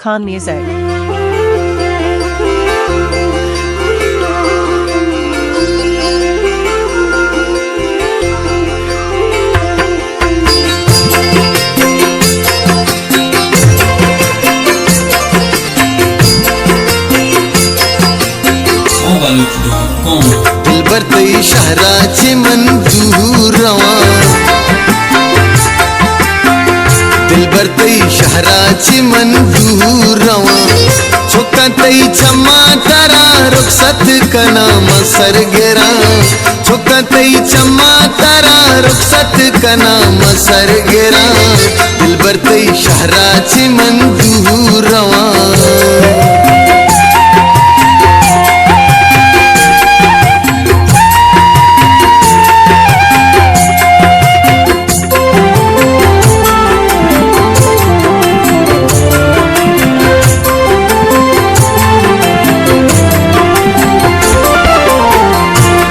Khan Music. دلبر تئی شہرا چہ من دور رواں، دلبر تئی شہرا چہ من دور رواں، چکاں تئی چماں ترا رخصت کناں من سرگراں، چکاں تئی چماں ترا رخصت کناں من سرگراں، دلبر تئی شہرا چہ من دور رواں۔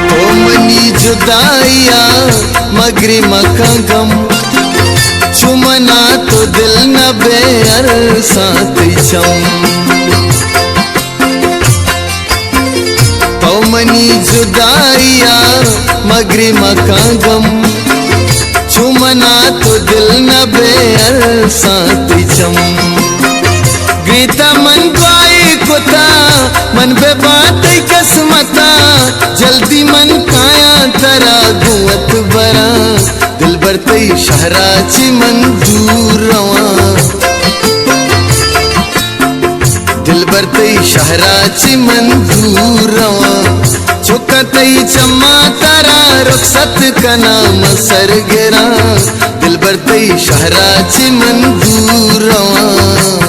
تو منی جدائیا مگری مکاں گم، چو منا تو دل نہ بے ارساں تئی چم۔ تو منی جدائیا مگری مکاں گم، چو منا تو دل نہ بے ارساں تئی چم۔ گریتا من دعائے کتا، من بہ بات تئی قسمتا، جلدی من کایاں ترا گوں وت براں، دلبر تئی شہرا چہ من دور رواں۔ دلبر تئی شہرا چہ من دور رواں، چکاں تئی چماں ترا رخصت کناں من سرگراں، دلبر تئی شہرا چہ من دور رواں۔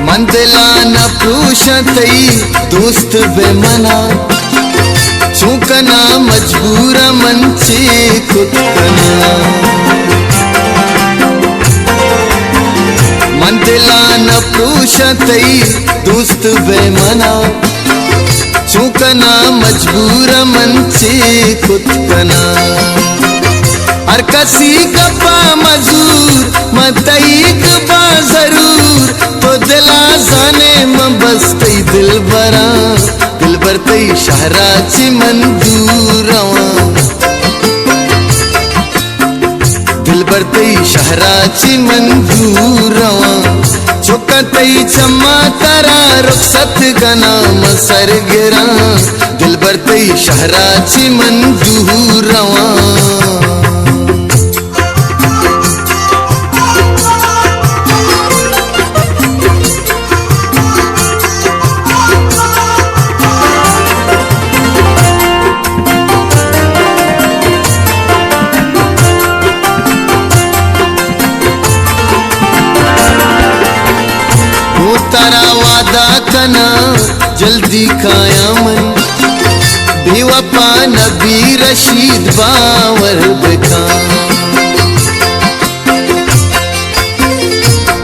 من دلا نہ پروشاں تئی دوست بہ منا، چون کناں مجبوراں من چے کت کناں۔ من دلا نہ پروشاں تئی دوست بہ منا، چون کناں مجبوراں من چے کت کناں۔ ہر کسی گپا مزور، من تئیگ باں ضرور، تو دلا زانے من بس تئی دلبراں، دلبر تئی شہرا چہ من دور رواں۔ دلبر تئی شہرا چہ من دور رواں، چکاں تئی چماں ترا رخصت کناں من سرگراں، دلبر تئی شہرا چہ من دور رواں۔ گوں ترا وعدہ کناں، جلدی کایاں من، بے وفا نبی رشید باور بکاں۔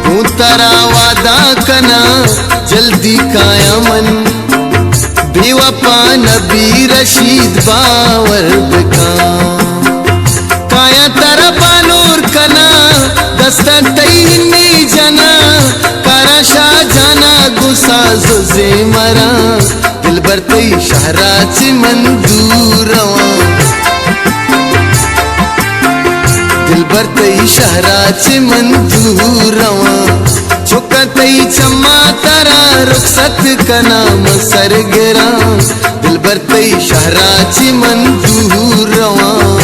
گوں ترا وعدہ کناں، جلدی کایاں من، بے وفا نبی رشید باور بکاں۔ کایاں ترا بانور کناں، دستاں تئی ہنی جناں، کاراں شاہ جانا گوں ساز و زیمراں۔ دلبر تئی شہرا چہ من دور رواں، دلبر تئی شہرا چہ من دور رواں، چکاں تئی چماں ترا رخصت کناں من سرگراں، دلبر تئی شہرا چہ من دور رواں۔